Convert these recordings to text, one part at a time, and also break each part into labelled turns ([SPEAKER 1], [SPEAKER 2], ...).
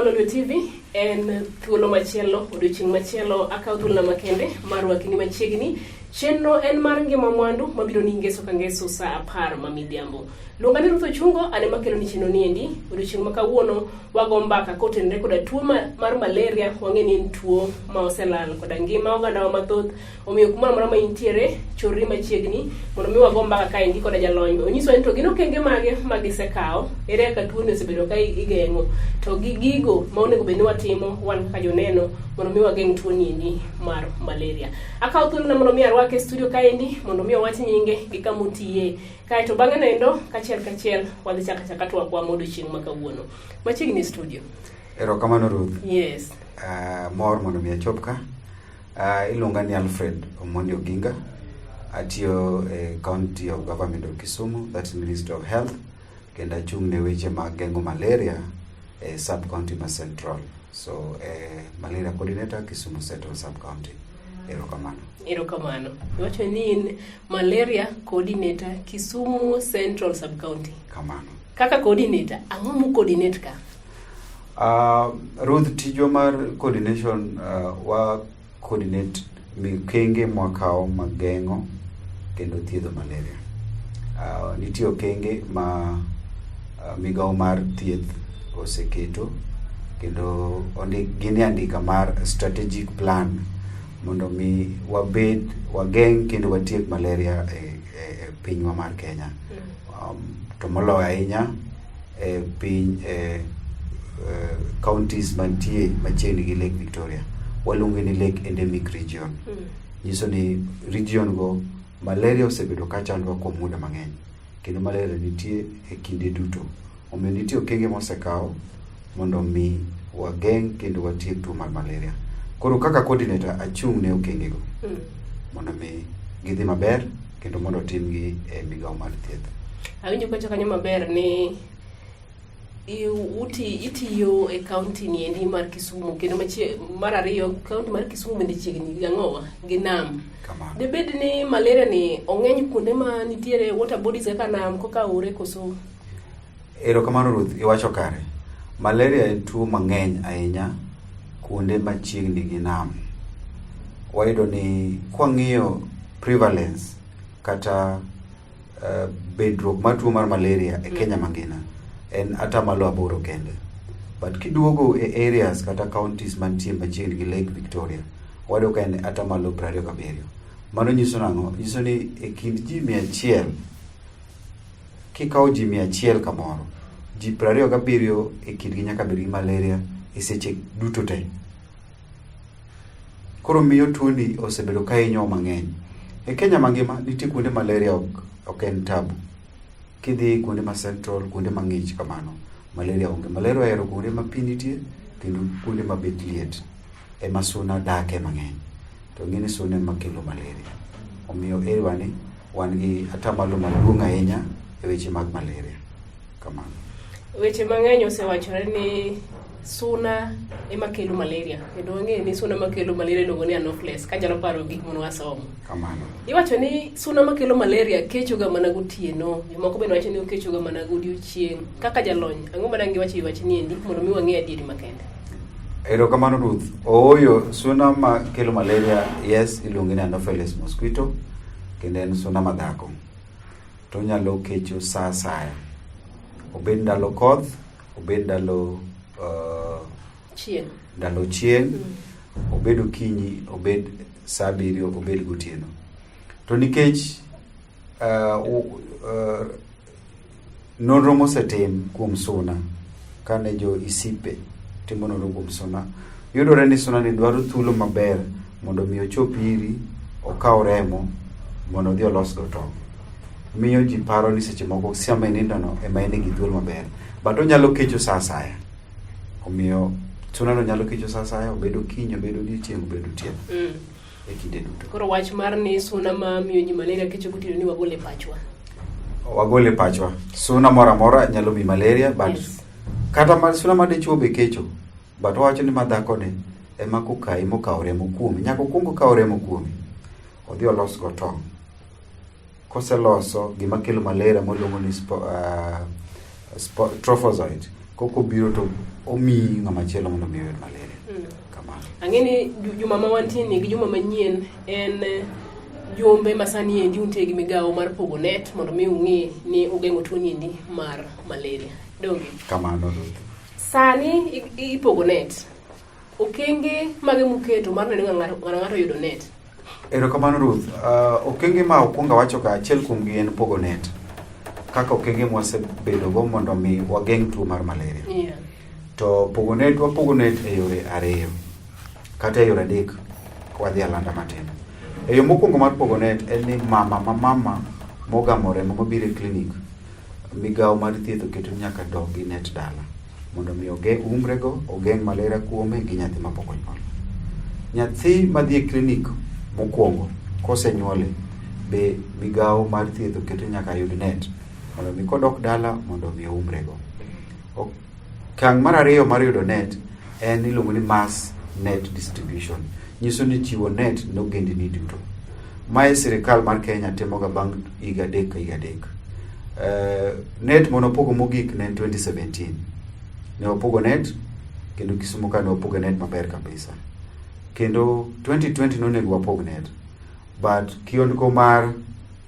[SPEAKER 1] Lolwe TV, en thuolo machielo, odiochieng' machielo, akawo thuolona makende mar rwakini machiegni. Chenro en mar ngima mwandu mabiro ni ngeso ka ngeso saa 10 ma midhiambo. Luonga ni Ruth Ochungo, an ema kelo ni chenro ni endi. Odiochieng' ma kawuono wago mbaka kotenore koda tuo mar malaria, wang'e ni en tuo ma oselal koda ngima ogandawa mathoth. Omiyo kumoro amora ma intiere, chorri machiegni mondo mi wago mbaka kaendi koda jalony. Onyiswa ni to gin okenge mage ma gisekawo, ere kaka tuoni osebedo ka igeng'o, to gi gigo ma onego bed ni watimo wan kaka joneno mondo mi wageng' tuoni endi mar malaria. Akawo thuolona mondo mi arwake e studio kaendi mondo mi owach nyinge gi kama otiye. Kaeto bang'e noendo kachiel kachiel wadhi chako achaka twakwa modiochieng' ma kawuono. Machiegni e studio.
[SPEAKER 2] Erokamano Ruth.
[SPEAKER 1] Yes.
[SPEAKER 2] Mor mondo mi achop ka. Iluonga ni Alfred Omondi Oginga. Atiyo e County of Government of Kisumu, that's Ministry of Health, kendo achung' ne weche mag geng'o malaria e sub county ma Central. So, malaria coordinator Kisumu Central sub county. Erokamano.
[SPEAKER 1] Erokamano. Iwacho ni in malaria coordinator Kisumu Central sub county.
[SPEAKER 2] Kamano.
[SPEAKER 1] Kaka coordinator, ang'o mu coordinate ka?
[SPEAKER 2] Ruth, tijwa mar coordination, wa coordinate okenge mwakawo mag geng'o kendo thiedho malaria. Nitie okenge ma migawo mar thieth oseketo kendo ondik gin e andika mar strategic plan mondo mi wabed wageng' kendo watiek malaria e pinywa mar Kenya. To moloyo ahinya e piny e counties mantie machiegni gi Lake Victoria. Waluonge ni Lake Endemic Region. Nyiso ni region go malaria osebedo ka chandowa kuom muda mang'eny kendo malaria nitie e kinde duto. Omiyo nitie okenge mosekaw mondo mi wageng' kendo watiek tuo mar malaria. Koro kaka coordinator achung' ne okenge go mondo mi gidhi maber kendo mondo otimgi e migawo mar thieth.
[SPEAKER 1] Awinjo kawacho kanyo maber ni itiyo e county ni endi mar Kisumu kendo mar ariyo county mar Kisumu bende chiegni gi ang'owa gi nam.
[SPEAKER 2] Kamano.
[SPEAKER 1] Debed ni malaria ni ong'eny kuonde ma nitiere water bodies kaka nam koka aore koso?
[SPEAKER 2] Erokamano Ruth, iwacho kare. Malaria en tuo mang'eny ahinya kuonde machiegni gi nam. Wayudo ni kwang'iyo prevalence kata bedruok mar tuo mar malaria e Kenya mangina en 8% kende. But kiduogo e areas kata counties mantie machiegni gi Lake Victoria, wayudo ka en 27%. Mano nyiso nang'o? Nyiso ni e kind ji 100, kikawo ji 100 kamoro, ji 27 e kindgi nyaka bed gi malaria e seche duto te. Koro miyo tuoni osebedo ka hinyowa mang'eny. E Kenya mangima nitie kuonde malaria ok en tabu. Kidhi kuonde ma central, kuonde mang'ich kamano, malaria onge. Malaria ohero kuonde ma pi nitie kendo kuonde ma bet liet ema suna dake mang'eny. To ing'e ni suna ema kelo malaria. Omiyo area ni wan gi atamalo maduong' ahinya e weche mag malaria. Kamano.
[SPEAKER 1] Weche mang'eny osewachore ni suna ema kelo malaria kendo wang'eyo ni suna makelo malaria iluongo ni anopheles kanyalo paro gik mane wasomo.
[SPEAKER 2] Kamano.
[SPEAKER 1] Iwacho ni suna makelo malaria kecho ga mana gotieno, jomoko bende wacho ni okecho ga mana godiochieng'. Kaka jalony, ang'o ma dang' giwach e wach ni endi mondo mi wang'e adieri makende?
[SPEAKER 2] Erokamano Ruth. Ooyo, suna makelo malaria, yes, iluonge ni Anopheles mosquito kendo en suna madhako. To onyalo kecho sa asaya. Obed ndalo koth, obed ndalo
[SPEAKER 1] chieng',
[SPEAKER 2] ndalo chieng', obed okinyi, obed saa 7, obed gotieno. To nikech nonro mosetim kuom suna, kane jo ICIPE timo nonro kuom suna, yudore ni suna ni dwaro thuolo maber mondo mi ochop iri, okaw remo mondo odhi olos go tong'. Miyo ji paro ni seche moko sama inindo no ema en gi thuolo maber, but onyalo kecho sa asaya. Omiyo suna no nyalo kecho sa asaya, obed okinyi, obed odiochieng', obed otieno. E kinde duto.
[SPEAKER 1] Koro wach mar ni suna ma miyo ji malaria kecho gotieno ni wagole pachwa.
[SPEAKER 2] Wagole pachwa. Suna moro amora nyalo miyi malaria, but
[SPEAKER 1] yes.
[SPEAKER 2] Kata suna ma dichuo be kecho, but wawacho ni madhako ni ema kokayi mokawo remo kuomi, nyaka okuong okaw remo kuomi, odhi olos go tong'. Koseloso gima kelo malaria moluongo ni trophozoite. Kok obiro to omiyi ng'ama chielo mondo mi oyud malaria. Kamano.
[SPEAKER 1] Ang'e ni juma ma wantie ni gi juma manyien en jumbe ma sani endi untie gi migawo mar pogo net mondo mi ung'i ni ugeng'o tuo ni endi mar malaria. Donge?
[SPEAKER 2] Kamano, Ruth.
[SPEAKER 1] Sani ipogo net. Okenge mage muketo mar neno ni ng'ato oyudo net?
[SPEAKER 2] Erokamano, Ruth. Okenge ma okwongo awacho ka achiel kuomgi en pogo net. Kaka okenge mwasebedogo mondo mi wageng' tuo mar malaria. To pogo net, wapogo net e yore ariyo kata e yore adek wadhi alanda matin. E yo mokwongo mar pogo net en ni mama ma mama mogamo remo mabiro e klinik, migawo mar thieth oketo ni nyaka dog gi net dala mondo mi umrego, ogeng' malaria kuome gi nyathi mapok onyuol. Nyathi madhi e klinik mokwongo kosenyuole be migawo mar thieth oketo nyaka yud net mondo mi kodok dala mondo mi oumrego. Okang' mar ariyo mar yudo net en iluongo ni mass net distribution. Nyiso ni chiwo net ne ogendini duto. Mae sirikal mar Kenya timoga bang' higa 3 ka higa 3. Net manopogo mogik ne en 2017. Ne wapogo net kendo Kisumu ka ne wapogo net maber kabisa. Kendo 2020 nonego wapog net. But kiondko mar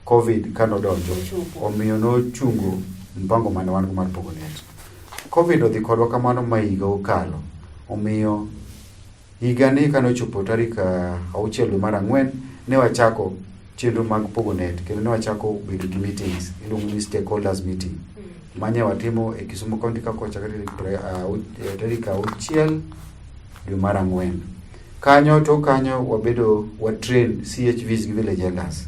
[SPEAKER 2] COVID kanodonjo,
[SPEAKER 1] Ochopo.
[SPEAKER 2] omiyo nochungo mpango mane wan go mar pogo net. COVID odhi kodwa kamano ma higa okalo. Omiyo higani kanochopo tarik 6 dwe mar 4 ne wachako chenro mag pogo net kendo ne wachako bedo gi meetings iluongo ni stakeholders meeting manye watimo e Kisumu County ka kochakore tarik 6 dwe mar 4. Kanyo to kanyo wabedo wa train CHVs gi village elders.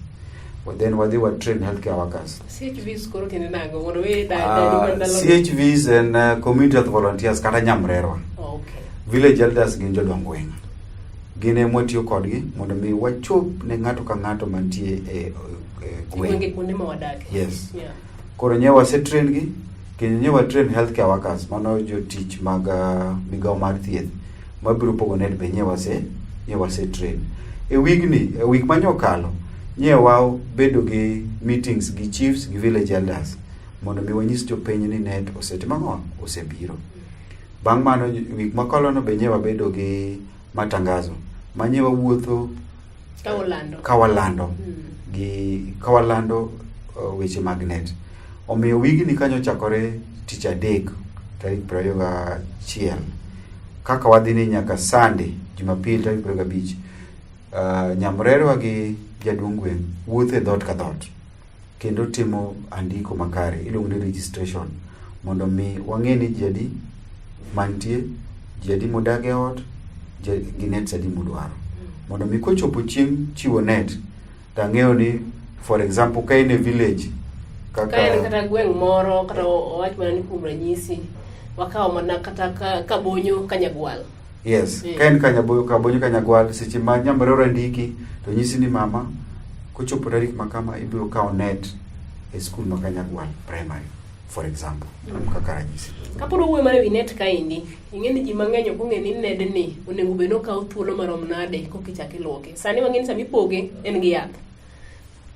[SPEAKER 2] Then wadhi wa train healthcare workers.
[SPEAKER 1] CHVs koro tiende nang'o? Mondo we da da
[SPEAKER 2] CHVs en community health volunteers kata nyamrerwa. Village elders gin jodong gweng'. Gin ema watiyo kodgi mondo mi wachop ne ng'ato ka ng'ato mantie e
[SPEAKER 1] gwenge
[SPEAKER 2] gweng'.
[SPEAKER 1] Kuonde ma wadake.
[SPEAKER 2] Yes. Koro nye wase train gi kendo nye wa train healthcare workers, mano jotich mag migawo mar thieth mabiro pogo net be nye wase train. E wigni, e week manye okalo, nye wabedo gi meetings gi chiefs gi village elders mondo mi wanyis jopiny ni net osetimo ang'o, osebiro. Bang' mano, week makalo no be nye wabedo gi matangazo manye wawuotho
[SPEAKER 1] Ka walando.
[SPEAKER 2] Ka walando gi ka walando weche mag net. Omiyo wigni kanyo ochakore tich adek tarik 21 kaka wadhi ni nyaka Sunday, Jumapil tarik 25, nyamrerwa gi jaduong' gweng' wuotho e dhoot ka dhoot kendo timo andiko makare iluongo ni registration mondo mi wang'e ni ji adi mantie, ji adi modak e ot, gi nets adi modwaro. Mondo mi kochopo chieng' chiwo net, tang'eyo ni, for example, ka in e village kaka
[SPEAKER 1] Ka en kata gweng' moro, kata owach mana ni kuom ranyisi wakawo mana kata Kabonyo Kanyagwal.
[SPEAKER 2] Yes, ka en Kabonyo Kanyagwal, seche ma nyamrerwa ndiki to nyisi ni mama kochopo tarik ma kama ibiro kawo net e skul ma Kanyagwal Primary, for example, kaka ranyisi.
[SPEAKER 1] Kapod wawuoyo mana ewi net kaendi, ing'e ni ji mang'eny ok ong'e ni nedni onego bed ni okawo thuolo marom nade koka ichak iluoke. Sani wang'e ni sama ipoge en gi yath.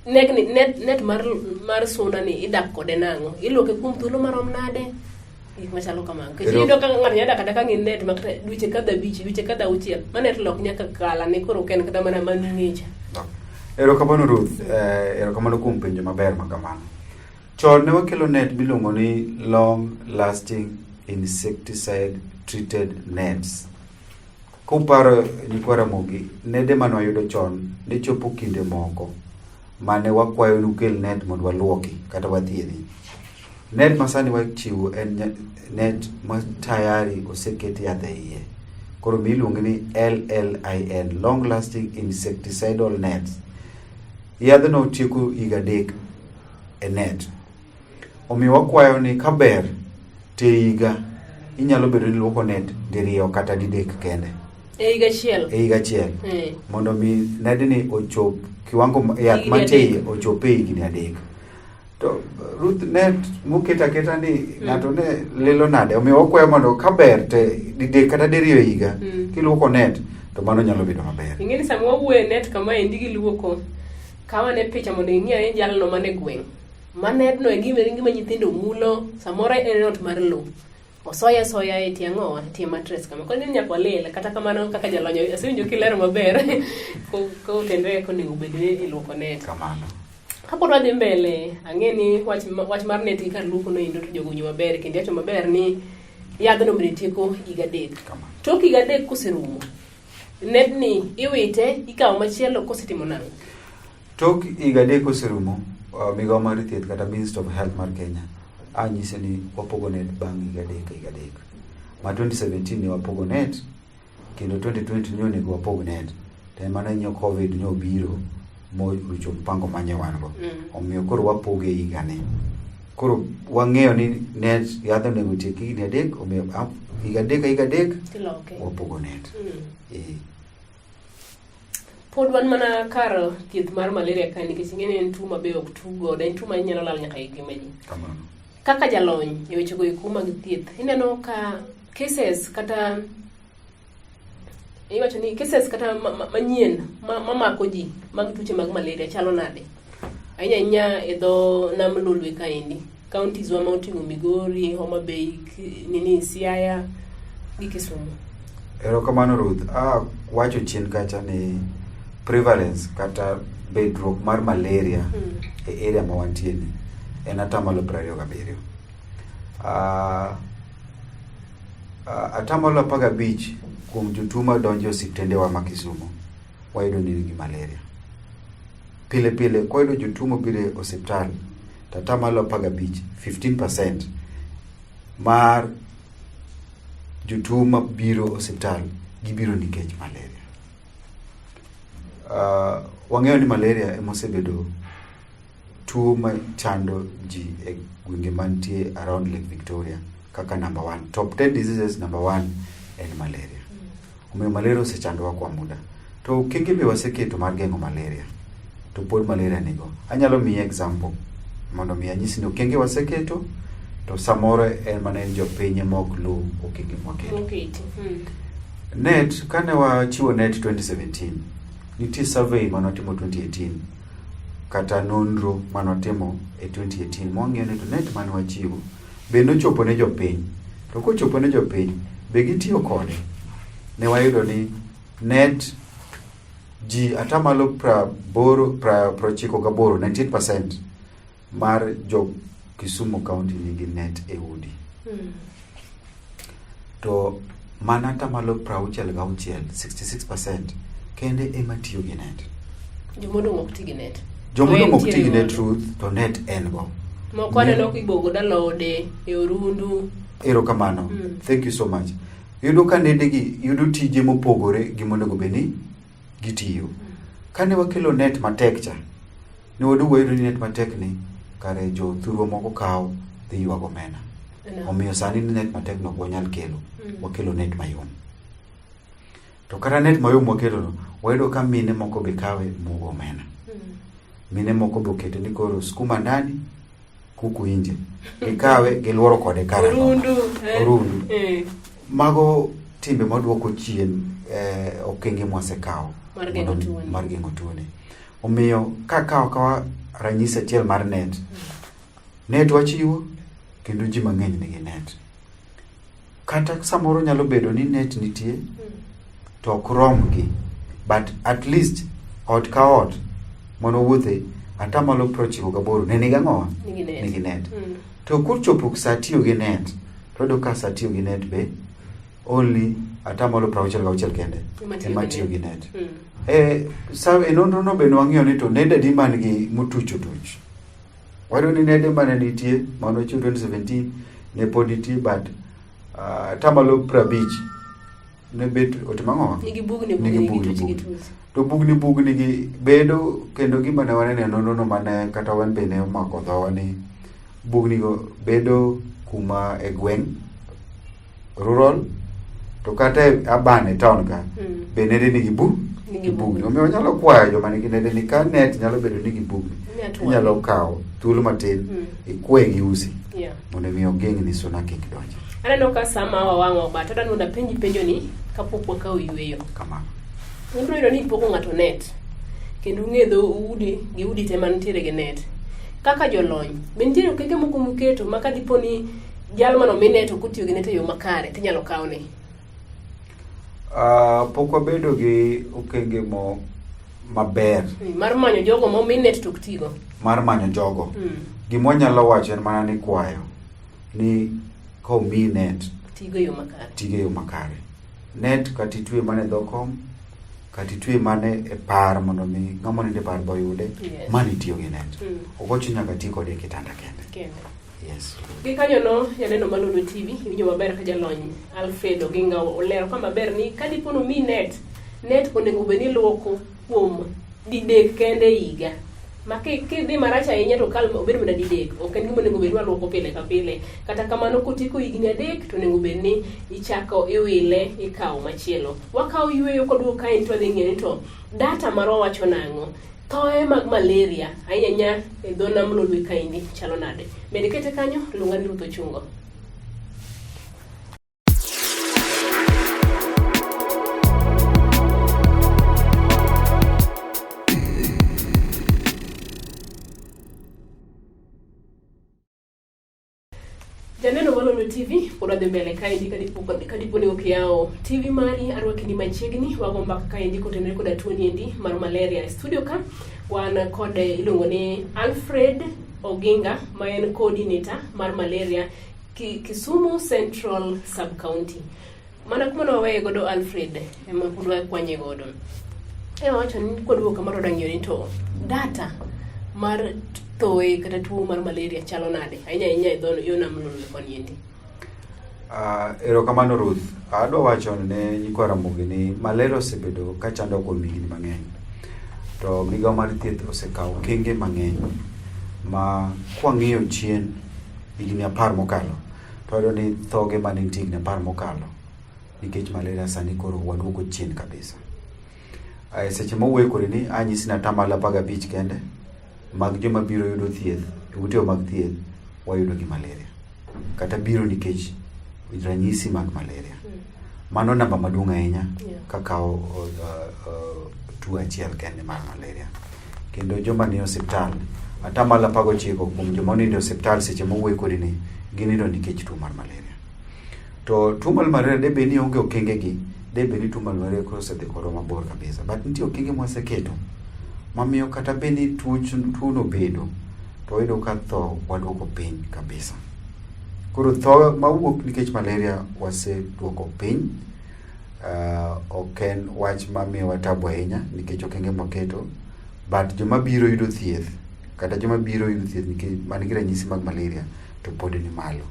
[SPEAKER 1] Negni, net mar suna ni idak kode nang'o? Iluoke kuom thuolo marom nade? Gik machalo kamago. Nikech iyudo ka ng'ato nyalo dak adaka gi net ma kata dweche kadho 5, dweche kadho 6, ma net lok nyaka kala ne koro ok en kata mana manung'e cha.
[SPEAKER 2] Erokamano, Ruth, erokamano kuom penjo maber ma kamano. Chon ne wakelo net miluongo ni long lasting insecticide treated nets. Kuparo nyikwa Ramogi, nede mane wayudo chon ne chopo kinde moko mane wakwayo ni ukel net mondo waluoki kata wathiedhi. Net ma sani wachiwo en net ma tayari oseket yath e iye. Koro miluongo ni LLIN, long lasting insecticidal nets. Yadhno tieko higa 3 e net. Omiyo wakwayo ni kaber to e higa inyalo bedo ni luoko net diriyo kata didek kende.
[SPEAKER 1] E higa achiel.
[SPEAKER 2] E higa achiel. Mondo mi nedni ochop kiwango yath mantie iye ochop e higni 3. To Ruth, net moket aketa ni ng'ato ne lilo nade? Omiyo wakwayo mondo kaber to didek kata diriyo e higa kiluoko net to mano nyalo bedo maber.
[SPEAKER 1] Ing'e ni sama wawuoyo e net kama endi gi luoko, kaw ane picha mondo ing'i ane jalno mane gweng'. Ma nedno e gima nyithindo mulo, samoro en ot mar lowo. Osoye asoya e tie ang'owa, e tie mattress kama. Koro nyaka walil, kata kamano kaka jalony asewinjo kilero maber kotenre kaka onego bed ni iluoko net.
[SPEAKER 2] Kamano.
[SPEAKER 1] Kapod wadhi mbele, ang'e ni wach, wach mar net gi kar luoko no endo to jogo winjo maber kendo iwacho maber ni yadhno bende tieko higa 3.
[SPEAKER 2] Kamano.
[SPEAKER 1] Tok higa 3 koserumo, nedni iwite, ikawo machielo kosetimo nang'o?
[SPEAKER 2] Tok higa 3 koserumo, migawo mar thieth kata Ministry of Health mar Kenya anyise ni wapogo net bang' higa 3 ka higa 3. Ma 2017 ne wapogo net, kendo 2020 ne onego wapog net. To en mana nyo Covid ne obiro morucho mpango manye wan go. Omiyo koro wapoge higani. Koro wang'eyo ni net yadh onego otiek higni 3, omiyo higa 3 ka higa 3
[SPEAKER 1] Tiloke.
[SPEAKER 2] wapogo net.
[SPEAKER 1] Pod wan mana kar thieth mar malaria ka nikech ing'e ni en tuo ma be ok tug godo, en tuo ma inyalo lal nyaka e ngima ji.
[SPEAKER 2] Kamano.
[SPEAKER 1] Kaka jalony e wechego eko mag thieth, ineno ka cases kata iwacho ni cases kata manyien mamako ji mag tuoche mag malaria chalo nade? Ahinya ahinya e dho nam Lolwe kaendi, counties wa ma oting'o Migori, Homa Bay, nini Siaya gi Kisumu.
[SPEAKER 2] Erokamano Ruth. Wacho chien kacha ni prevalence kata bedruok mar malaria e area ma wantie ni en 27%. 15% kuom jotuo madonjo e osiptendewa ma Kisumu wayudo ni nigi malaria. Pile pile kwayudo jotuo mobiro e osiptal to 15%, 15% mar jotuo mabiro osiptal gibiro nikech malaria. Wang'eyo ni malaria ema osebedo tuo machando ji e gwenge mantie around Lake Victoria kaka number 1. Top 10 diseases number 1 en malaria. Omiyo malaria osechandowa kwa muda. To okenge be waseketo mar geng'o malaria. To pod malaria nigo. Anyalo miyi example mondo mi anyisi ni okenge waseketo to samoro en mana en jopiny ema ok luw okenge mwaketo.
[SPEAKER 1] Moketi.
[SPEAKER 2] Net, kane wachiwo net 2017, nitie survey manotimo 2018 kata nonro manotimo e 2018 mwang'iyo ni to net mane wachiwo be nochopo ne jopiny, to kochopo ne jopiny be gitiyo kode. Ne wayudo ni net ji 98%, 98% mar jo Kisumu County nigi net e udi. To mana 66%, 66% kende ema tiyo gi net.
[SPEAKER 1] Jomodong' ok ti gi net.
[SPEAKER 2] Jomodong' ok ti gi net, Ruth, to net en go.
[SPEAKER 1] Moko aneno kibogo dalode e orundu.
[SPEAKER 2] Erokamano. Thank you so much. Yudo ka nede gi yudo tije mopogore gi monego bed ni gitiyo. Kane wakelo net matek cha, ne waduogo wayudo ni net matek ni kare jothurwa moko kawo dhi ywago omenda. Omiyo sani ni net matek no ok wanyal kelo. Wakelo net mayom. To kata net mayom wakelo no, wayudo ka mine moko be kawe mugo omenda. Mine moko be okete ni koro skuma ndani, kuku nje. Gikawe giluoro kode kar
[SPEAKER 1] Orundu.
[SPEAKER 2] Orundu. Mago timbe maduoko chien okenge mwasekawo
[SPEAKER 1] mar geng'o tuoni.
[SPEAKER 2] Mar geng'o tuoni. Omiyo kakawo kawa ranyisi achiel mar net, net wachiwo kendo ji mang'eny nigi net. Kata samoro nyalo bedo ni net nitie to ok romgi, but at least ot ka ot mondo wuothe 98% ne nigi ang'owa?
[SPEAKER 1] Nigi net.
[SPEAKER 2] Nigi net. To kochopo sa tiyo gi net, to wayudo ka sa tiyo gi net be only 66% kende ema tiyo gi net. E nonro no be nwang'iyo ni to nede adi man gi motuch otuch. Wayudo ni nede mane nitie mane ochiw 2017 ne pod nitie, but 50% ne bet otimo ang'o?
[SPEAKER 1] Nigi bugni,
[SPEAKER 2] Nigi
[SPEAKER 1] bugni,
[SPEAKER 2] bugni,
[SPEAKER 1] gi tuch, gi
[SPEAKER 2] bugni.
[SPEAKER 1] tuch.
[SPEAKER 2] To bugni bugni gi bedo kendo gima ne waneno e nonro no mane kata wan be ne omako dhowa ni bugni go bedo kuma e gweng' rural to kata e urban e town ka be nede nigi
[SPEAKER 1] Nigi
[SPEAKER 2] bugni. Omiyo wanyalo kwayo joma nigi nede ni ka net nyalo bedo ni gi bugni,
[SPEAKER 1] Inyalo twang'e.
[SPEAKER 2] inyalo kawo thuolo matin ikwe gi usi mondo mi ogeng' ni suna kik donji.
[SPEAKER 1] Aneno ka sama wawang'o but adwa ni mondo apenji penjo ni kapok wakawo yueyo.
[SPEAKER 2] Kamano.
[SPEAKER 1] Ibiro yudo ni ipogo ng'ato net kendo ung'e dho udi gi udi te mantiere gi net. Kaka jolony, be nitiere okenge moko muketo ma ka dipo ni jal mano mi net ok otiyo gi net e yo makare tinyalo kawne?
[SPEAKER 2] Pok wabedo gi okenge mo maber
[SPEAKER 1] Mar manyo jogo ma omi net to ok tigo.
[SPEAKER 2] Mar manyo jogo. Gima wanyalo wacho en mana ni kwayo ni komiyi net,
[SPEAKER 1] Tigo e yo makare.
[SPEAKER 2] Tigo e yo makare. Net kata itwe mana e dho kom, kata itwe mana e par mondo mi ng'ama onindo e par be oyude, mano itiyo gi net. Ok ochuno nyaka ti kode e kitanda kende.
[SPEAKER 1] Kende.
[SPEAKER 2] Yes.
[SPEAKER 1] Gikanyono, janeno mar Lolwe TV, iwinjo maber ka jalony Alfred Oginga olero ka maber ni ka dipo ni omiyi net, net onego bed ni iluoko kuom didek kende e higa. Ma kidhi marach ahinya to kal obed mana didek, ok en gima onego bed ni waluoko pile ka pile. Kata kamano kotieko higni 3 to onego bed ni ichako iwile ikawo machielo. Wakawo yueyo kwaduogo kaendi to wadhi ng'iyo ni to data marwa wacho nang'o. Thoe mag malaria ahinya ahinya e dho nam Lolwe kaendi chalo nade? Med kete kanyo, luonga ni Ruth Ochungo. Janeno mar Lolwe TV pod wadhi mbele kaendi kadipo ni ok yawo TV mari, arwaki ni machiegni wago mbaka kaendi kotenore koda tuo niendi mar malaria. E studio ka wan kod iluongo ni Alfred Oginga ma en coordinator mar malaria Kisumu Central Sub County. Mana kuma ne waweye godo Alfred ema pod wakwanye godo. E wacho ni kwaduogo kama to wadwa ni to data mar thoe kata tuo mar malaria chalo nade ahinya ahinya e dho yo nam Lolwe koni endi.
[SPEAKER 2] Erokamano Ruth. Adwa wacho ne nyikwa Ramogi ni malaria osebedo ka chando kuom higni mang'eny. To migawo mar thieth osekawo okenge mang'eny ma kwang'iyo chien higni 10 mokalo to wayudo ni thoge mane nitie higni 10 mokalo nikech malaria sani koro waduoko chien kabisa. E seche ma wuoyo kodi ni anyisi ni atamalo 15 kende mag joma biro yudo thieth e utewa mag thieth wayudo gi malaria kata biro nikech ranyisi mag malaria. Mano namba maduong' ahinya kakawo tuo achiel kende mar malaria. Kendo joma nie osiptal atamalo 19 kuom joma onindo e osiptal seche ma wuoyo kodi ni ginindo nikech tuo mar malaria. To tuo mar malaria de bed ni onge okenge gi, de bed ni tuo mar malaria koro osedhi kodwa mabor kabisa. But nitie okenge mwaseketo mamiyo kata bed ni tuo no obedo to wayudo ka tho waduoko piny kabisa. Koro tho mawuok nikech malaria waseduoko piny. Ok en wach mamiyowa tabu ahinya nikech okenge mwaketo, but joma biro yudo thieth kata joma biro yudo thieth nikech man gi ranyisi mag malaria to pod ni malo.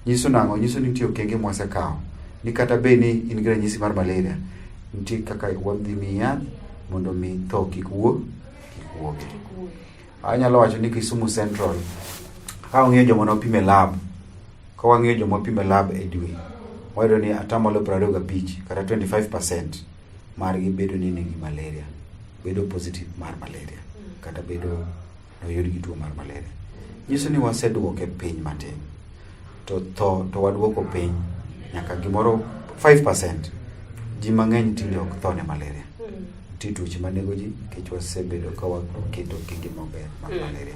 [SPEAKER 2] Nyiso nang'o? Nyiso ni nitie okenge mwasekawo ni kata bed ni in gi ranyisi mar malaria, nitie kaka wadhi miyi yath mondo mi tho kik wuogi. Anyalo wacho ni Kisumu Central ka wang'iyo joma nopim e lab, ka wang'iyo joma opim e lab e dwe, wayudo ni atamalo 25 kata 25% margi bedo ni nigi malaria, bedo positive mar malaria kata bedo noyud gi tuo mar malaria. Nyiso ni waseduoke piny matin. To tho to waduoko piny nyaka gimoro 5%. Ji mang'eny tinde ok tho ne malaria. Nitie tuoche manego ji nikech wasebedo ka waketo okenge maber mag malaria.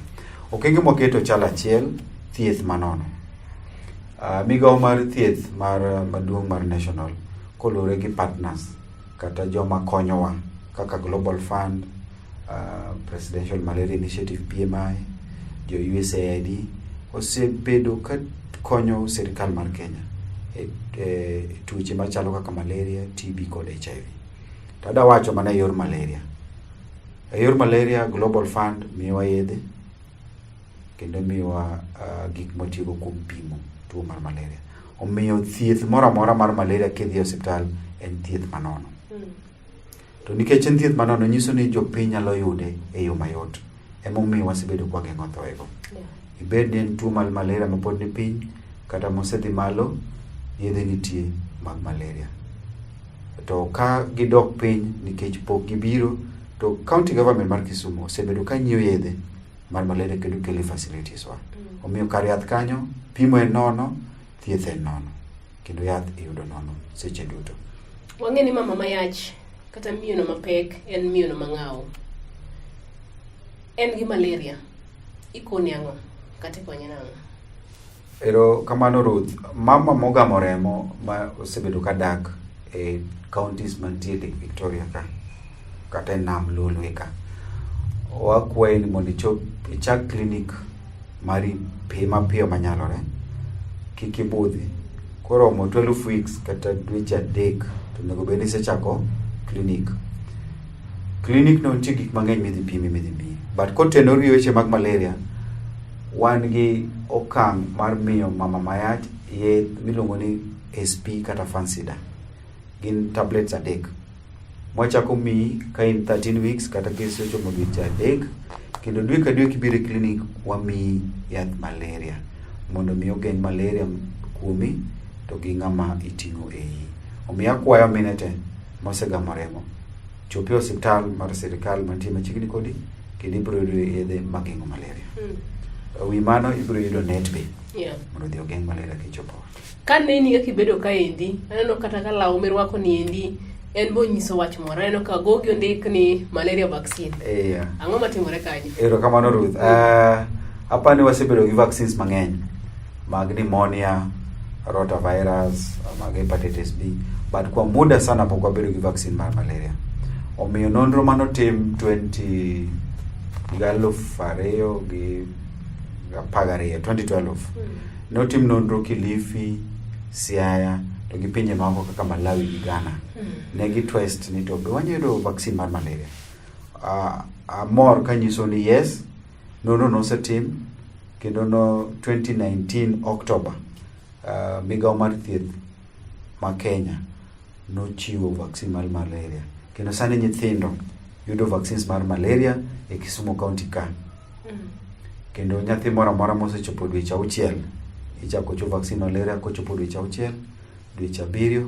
[SPEAKER 2] Okenge mwaketo chalo achiel, thieth manono. Migawo mar thieth mar maduong' mar national koluwore gi partners kata joma konyowa kaka Global Fund, Presidential Malaria Initiative PMI, jo USAID osebedo ka konyo sirikal mar Kenya e tuoche machalo kaka malaria, TB kod HIV. To adwa wacho mana e yor malaria. E yor malaria, Global Fund miyowa yedhe kendo miyowa gik mwatiyogo kuom pimo tuo mar malaria. Omiyo thieth moro amora mar malaria kidhi e osiptal en thieth manono. To nikech en thieth manono nyiso ni jopiny nyalo yude e yo mayot. Emomiyo wasebedo kwa geng'o thoego. Ibed ni en tuo mar malaria mapod ni piny kata mosedhi malo, yedhe nitie mag malaria. To ka gidok piny nikech pok gibiro, to county government mar Kisumu osebedo ka nyiewo yedhe mar malaria kendo kelo e facilities wa. Omiyo kar yath kanyo, pimo en nono, thieth en nono, kendo yath iyudo nono seche duto.
[SPEAKER 1] Wang'e ni mama mayach kata miyono mapek en miyono mang'aw. En gi malaria. Ikone ang'o? Kata ikonye nang'o?
[SPEAKER 2] Ero kamano Ruth. Mama mogamo remo ma osebedo ka dak e counties mantie Lake Victoria ka kata e nam Lolwe ka, wakwayi ni mondo ichop ichak clinic mari mapiyo manyalore, kik ibudhi. Koromo 12 weeks kata dweche 3 to onego bed ni isechako clinic. Clinic no nitie gik mang'eny midhi pimi midhi miyi. But kotenore gi weche mag malaria, wan gi okang' mar miyo mama mayach yath miluongo ni SP kata Fansida. Gin tablets 3. Mwachako miyi ka in 13 weeks kata kisechopo dweche 3, kendo dwe ka dwe kibiro e clinic wamiyi yath malaria mondo mi ogeng' malaria kuomi to gi ng'ama iting'o e iyi. Omiyo akwayo mine te mosegamo remo, chop e osiptal mar sirikal mantie machiegni kodi kendo ibiro yudo yedhe mageng'o malaria. Wi mano ibiro yudo net be mondo odhi ogeng' malaria kichopo ot.
[SPEAKER 1] Kaneni kaka ibedo kaendi, aneno kata ka law mirwako ni endi en bo nyiso wach moro. Aneno ka gogi ondik ni malaria vaccine.
[SPEAKER 2] Yeah.
[SPEAKER 1] Ang'o matimore kanyo?
[SPEAKER 2] Erokamano Ruth. Apani wasebedo gi vaccines mang'eny mag pneumonia, rotavirus, mag hepatitis B, but kwa muda sana pok wabedo gi vaccine mar malaria. Omiyo nonro manotim 20 2012, 2012 notim nonro Kilifi, Siaya to gi pinje mamoko kaka Malawi gi Ghana. Ne gi test ni to be wanyalo yudo vaccine mar malaria. Amor kanyiso ni yes, nonro nosetim kendo no 2019 October migawo mar thieth ma Kenya nochiwo vaccine mar malaria kendo sani nyithindo yudo vaccines mar malaria e Kisumu County ka. Kendo nyathi moro amora mosechopo dweche 6 ichako chuo vaccine malaria kochopo dweche 6, dweche 7,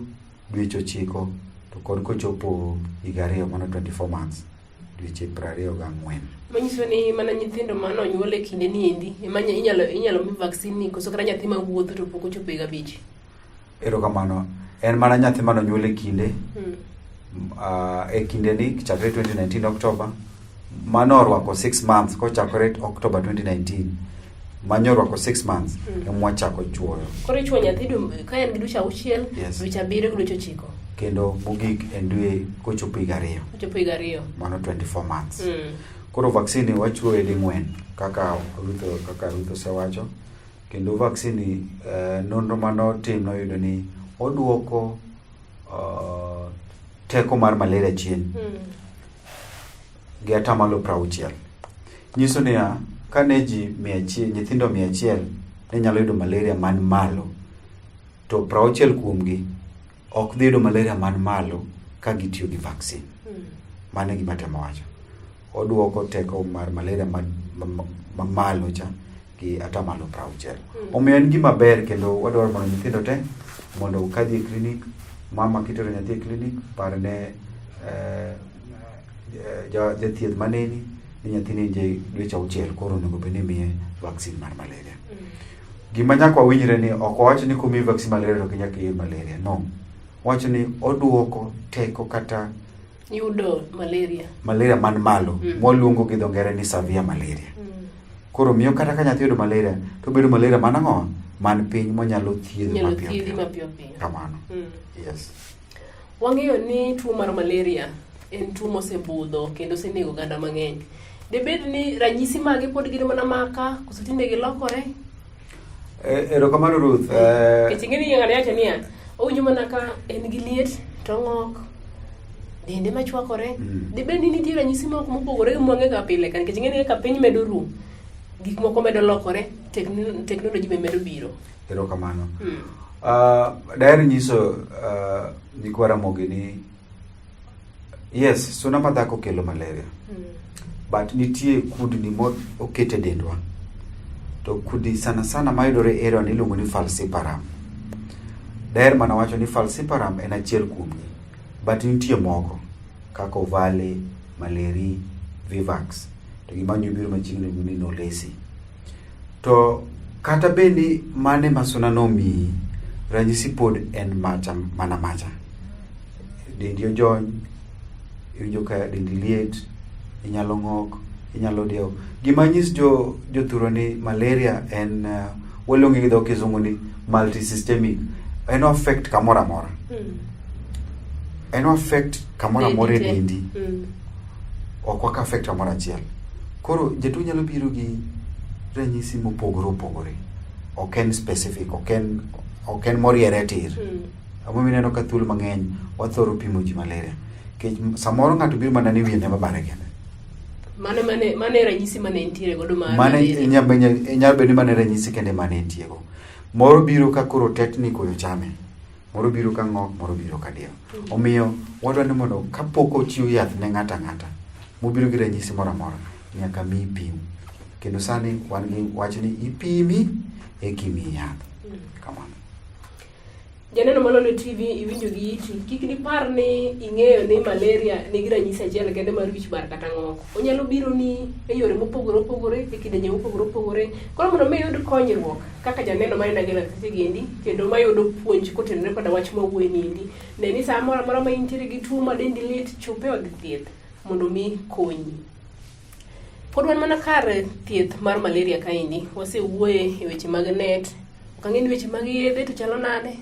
[SPEAKER 2] dweche 9 to kod kochopo higa 2 mano 24 months, dweche 24.
[SPEAKER 1] Manyiso ni mana nyithindo mane onyuol e kinde ni endi ema inyalo mi vaccine ni koso kata nyathi mawuotho to pok ochopo higa 5.
[SPEAKER 2] Erokamano. En mana nyathi mane onyuol e kinde e kinde ni chakre 2019 October mano orwako 6 months kochakore October 2019 manyo orwako 6 months ema wachako chuoyo.
[SPEAKER 1] Koro ichuo nyathi ka en gi dweche 6, dweche 7 gi dweche 9.
[SPEAKER 2] Kendo mogik en dwe kochopo higa 2.
[SPEAKER 1] Kochopo higa 2.
[SPEAKER 2] Mano 24 months. Koro vaccine wachuoye ding'wen kaka Ruth osewacho. Kendo vaccine nonro manotim noyudo ni oduoko teko mar malaria chien gi 60%. Nyiso niya, kane ji 100, nyithindo 100 ne nyalo yudo malaria man malo, to 60 kuomgi ok dhi yudo malaria man malo ka gitiyo gi vaccine. Mano e gima atemo wacho. Oduoko teko mar malaria ma malo cha gi 60%. Omiyo en gima ber kendo wadwaro mondo nyithindo te mondo kadhi e clinic, mama kitero nyathi e clinic, parne jathieth maneni ni nyathini nie dweche 6 koro onego bed ni imiye vaccine mar malaria. Gima nyaka wawinjre ni ok wawach ni komiyi vaccine malaria to ok nyaka iyud malaria. No. Wacho ni oduoko teko kata
[SPEAKER 1] yudo malaria.
[SPEAKER 2] Malaria man malo mwaluongo gi dho ngere ni severe malaria. Koro miyo kata ka nyathi oyudo malaria to obedo malaria man ang'o? Man piny monyalo thiedho mapiyo
[SPEAKER 1] piyo. Mapiyo piyo.
[SPEAKER 2] Kamano. Yes.
[SPEAKER 1] Wang'eyo ni tuo mar malaria en tuo mosebudho kendo osenego oganda mang'eny. Debed ni ranyisi mage pod gin mana maka koso tinde gilokore?
[SPEAKER 2] Erokamano Ruth.
[SPEAKER 1] Nikech ing'e ni ng'ato wacho niya, owinjo mana ka en gi liet to ong'ok, dende machwakore. Debed ni nitie ranyisi moko mopogore gi mwang'e ga pile ka nikech ing'e ni kaka piny medo ru, gik moko medo lokore, teknoloji be medo biro.
[SPEAKER 2] Erokamano. Daher nyiso nyikwa Ramogi ni yes, suna madhako kelo malaria. But nitie kudni mo oket e dendwa. To kudni sana sana mayudore e area ni iluongo ni falciparum. Daher mana wacho ni falciparum en achiel kuomgi. But nitie moko kaka ovale, malaria, vivax. To gima biro machiegni iluongo ni knowlesi. To kata bed ni mane ma suna nomiyi, ranyisi pod en macha mana macha. Dendi ojony, iwinjo ka dendi liet, inyalo ng'ok, inyalo diewo. Gima nyis jothuro ni malaria en Waluonge gi dho kizungu ni multisystemic. En affect kamoro amora. En affect kamoro amora e dendi. Ok waka affect kamoro achiel. Koro jatuo nyalo biro gi ranyisi mopogore opogore. Ok en specific, ok en moriere tir. Emomiyo ineno ka thuolo mang'eny wathoro pimo ji malaria. Nikech samoro ng'ato biro mana ni wiye ne babare kende.
[SPEAKER 1] Mano mane ranyisi mane entiere godo mar
[SPEAKER 2] Mano
[SPEAKER 1] malaria.
[SPEAKER 2] nyalo bedo ni mano e ranyisi kende mane entie go. Moro biro ka koro tetni koyo chame. Moro biro ka ng'ok, moro biro ka diewo. Omiyo wadwa ni mondo kapok ochiw yath ne ng'ato ang'ata mobiro gi ranyisi moro amora, nyaka miyi pim. Kendo sani wan gi wach ni ipimi eka imiyi yath. Kamano.
[SPEAKER 1] Janeno Malolo TV iwinjo gi iti, kik dipar ni ing'eyo ni malaria nigi ranyisi achiel kende mar wich bar kata ng'ok. Onyalo biro ni e yore mopogore opogore, e kidienje mopogore opogore. Koro mondo mi iyud konyruok kaka janeno maneno gi lakteche gi endi, kendo mayudo puonj kotenore koda wach mawuoye ni endi, ne ni sa moro amora ma intiere gi tuo ma dendi lit, chop e od thieth mondo mi konyi. Pod wan mana kar thieth mar malaria kaendi, wasewuoye e weche mag net, ok ang'e ni weche mag yedhe to chalo nade?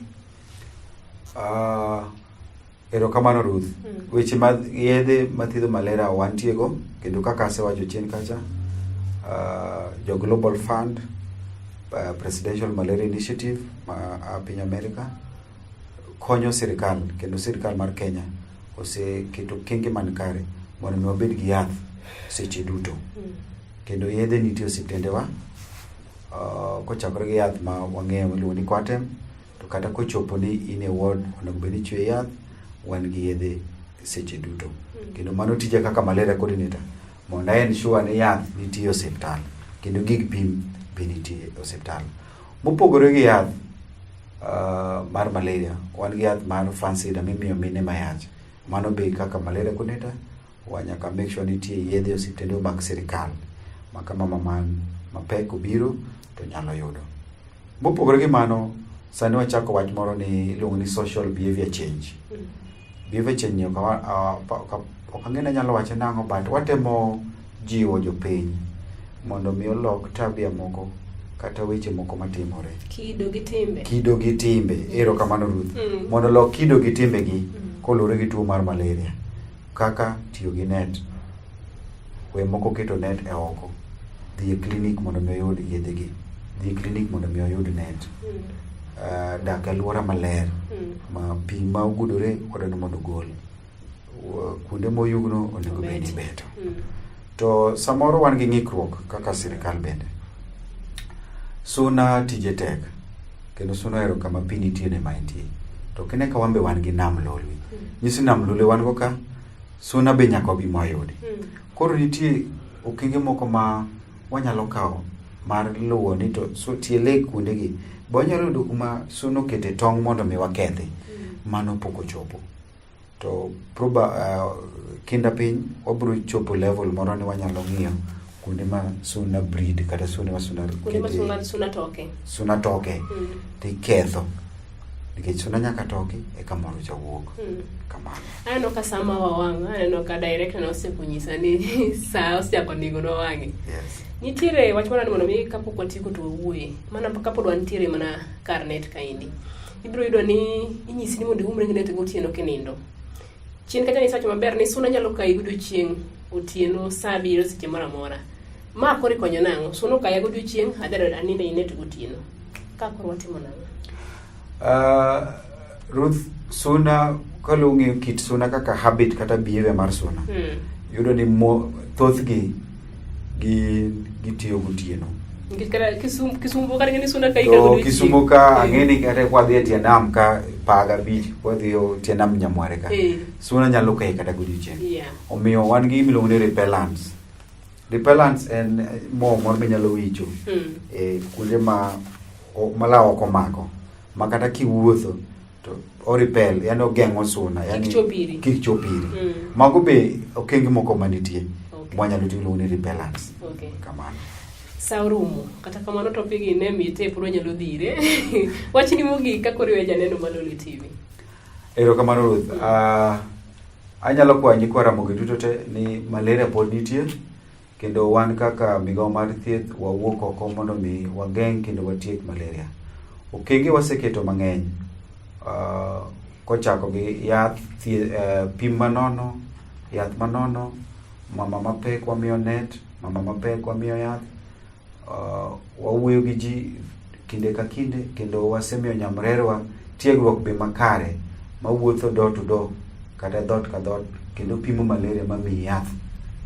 [SPEAKER 2] Erokamano Ruth. Weche mag yedhe mathiedho malaria wantie go kendo kaka asewacho chien kacha, jo Global Fund, Presidential Malaria Initiative ma a piny America konyo sirikal kendo sirikal mar Kenya oseketo okenge man kare mondo mi wabed gi yath seche duto. Kendo yedhe nitie osiptendewa kochakore gi yath ma wang'eyo miluongo ni Coartem, to kata kochopo ni in e ward onego bed ni ichwe yath, wan gi yedhe seche duto. Kendo mano tija kaka malaria coordinator mondo a ensure ni yath nitie e osiptal kendo gig pim be nitie e osiptal. Mopogore gi yath mar malaria, wan gi yath mar Fansidar mimiyo mine mayach. Mano be kaka malaria coordinator wa nyaka make sure nitie yedhe e osiptende mag sirikal ma ka mama man mapek obiro to nyalo yudo. Mopogore gi mano, sani wachako wach moro ni iluongo ni social behavior change. Behavior change ni ok ang'e ni anyalo wache nang'o but watemo jiwo jopiny mondo mi olok tabia moko kata weche moko matimore.
[SPEAKER 1] Kido gi timbe.
[SPEAKER 2] Kido gi timbe. Erokamano Ruth. Mondo olok kido gi timbegi koluwore gi tuo mar malaria. Kaka tiyo gi net. We moko keto net e oko. Dhi e clinic mondo mi oyud yedhe gi. Dhi e clinic mondo mi oyud net. Dak e alwora maler. Ma pi ma ogudore wadwa ni mondo ogol. Kuonde moyugno onego bed ni ibeto. To samoro wan gi ng'ikruok kaka sirikal bende. Suna tije tek kendo suna ohero kama pi nitie ne ma entie. To kine ka wan be wan gi nam Lolwe. Nyiso ni nam Lolwe wan go ka, suna be nyaka wabi mwayudi. Koro nitie okenge moko ma wanyalo kawo mar luwo ni to so, tie lake kuondegi be wanyalo yudo kuma suna okete tong' mondo mi wakethi. Mano pok ochopo. To kinda piny wabiro chopo level moro ni wanyalo ng'iyo kuonde ma suna breed kata suna ma suna
[SPEAKER 1] Kuonde ma suna toke.
[SPEAKER 2] Suna toke. To iketho. Nikech suna nyaka toki eka moro cha wuok. Kamano.
[SPEAKER 1] Aneno ka sama wawang', aneno ka director na osekonyisa ni sa osechako nigonwa wang'e.
[SPEAKER 2] Yes.
[SPEAKER 1] Nitiere wach moro ni mondo mi kapok watieko to wawuoye. Mana kapod wantiere mana kar net kaendi. Ibiro yudo ni inyisi ni mondo iumri gi net gotieno kinindo. Chien kacha nisewacho maber ni suna nyalo kayi godiochieng' otieno sa abiriyo seche moro amora. Ma koro ikonyo nang'o? Suna okaya godiochieng' adhi anindo e net gotieno. Ka koro watimo nang'o?
[SPEAKER 2] Ruth, suna kaluwo ng'iyo kit suna kaka habit kata behavior mar suna. Yudo ni thothgi gitiyo gotieno.
[SPEAKER 1] Nikech kata Kisumu kata ng'eni suna kayi
[SPEAKER 2] To
[SPEAKER 1] godiochieng'.
[SPEAKER 2] Kisumu ka ang'e ni kata kwadhi e tie nam ka Paga Beach, kwadhi e tie nam Nyamware ka. Suna nyalo kayi kata godiochieng'. Omiyo wan gi gimiluongo ni repellents. Repellents en mo moro minyalo wicho e kuonde ma law ok omako. Ma kata kiwuotho to o repel, yani ogeng'o suna, yani
[SPEAKER 1] Kik chop iri.
[SPEAKER 2] Kik chop iri. Mago be okenge moko manitie. Mwanyalo tiyo iluongo ni repellents. Kamano.
[SPEAKER 1] Sa orumo. Kata kamano topic gi ne mite pod wanyalo dhire. Wachni mogik ka koro iwe janeno mar Lolwe TV.
[SPEAKER 2] Erokamano Ruth. Anyalo kwayo nyikwa Ramogi duto te ni malaria pod nitie. Kendo wan kaka migawo mar thieth wawuok oko mondo mi wageng' kendo watiek malaria. Okenge waseketo mang'eny kochako gi yath, pim manono, yath manono, mama mapek wamiyo net, mama mapek wamiyo yath, wawuoyo gi ji kinde ka kinde kendo wasemiyo nyamrerwa tiegruok be makare mawuotho door to door kata dhoot ka dhoot kendo pimo malaria mamiyi yath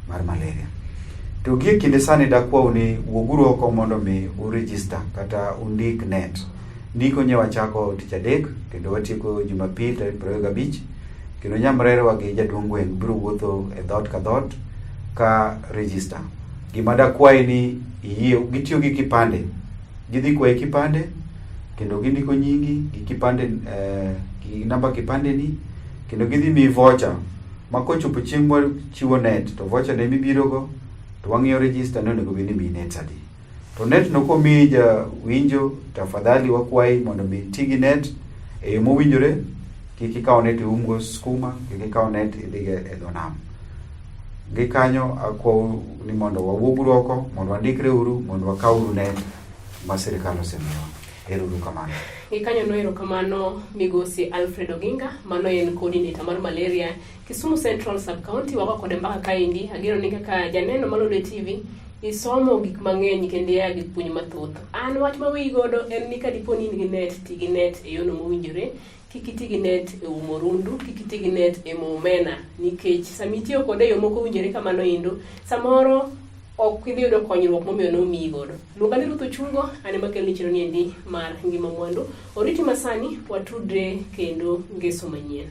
[SPEAKER 2] mar malaria. To gie kinde sani dakwau ni wuoguru oko mondo mi u register kata undik net. Ndiko nye wachako tich adek kendo watieko Jumapil tarik 25 kendo nyamrerwa gi jaduong' gweng' biro wuotho e dhoot ka dhoot ka register. Gima dakwayi ni iyie gitiyo gi kipande. Gidhi kwayi kipande kendo gindiko nyingi gi kipande gi namba kipande ni kendo gidhi miyi voucher ma kochopo chieng' ma chiwo net to voucher ne mibiro go to wang'iyo register ni onego bed ni imiyi net adi. To net no komiyi jawinjo, tafadhali wakwayi mondo mi iti gi net e yo mowinjore, kik ikaw net iumgo skuma, kik ikaw net idhigo e dho nam. Gi kanyo akwau ni mondo wawuoguru oko, mondo wandikre uru, mondo wakawuru net ma sirikal osemiyowa. Ero uru kamano.
[SPEAKER 1] Gikanyono erokamano migosi Alfred Oginga, mano en coordinator mar malaria Kisumu Central Sub-County. Wago kode mbaka kaendi, ageno ni kaka janeno malode TV isomo gik mang'eny kendo ia gi puonj mathoth. An wach ma wiyi godo en ni ka dipo ni in gi net, ti gi net e yono mowinjore. Kik iti gi net e umo rundu, kik iti gi net e mo omena, nikech sama itiyo kode e yo mok owinjore kamano endo, samoro ok idhi yudo konyruok momiyo nomiyi godo. Luonga ni Ruth Ochungo, an ema akeloni chenro niendi mar Ngima Mwandu. Oriti masani, watudre kendo ngeso manyien.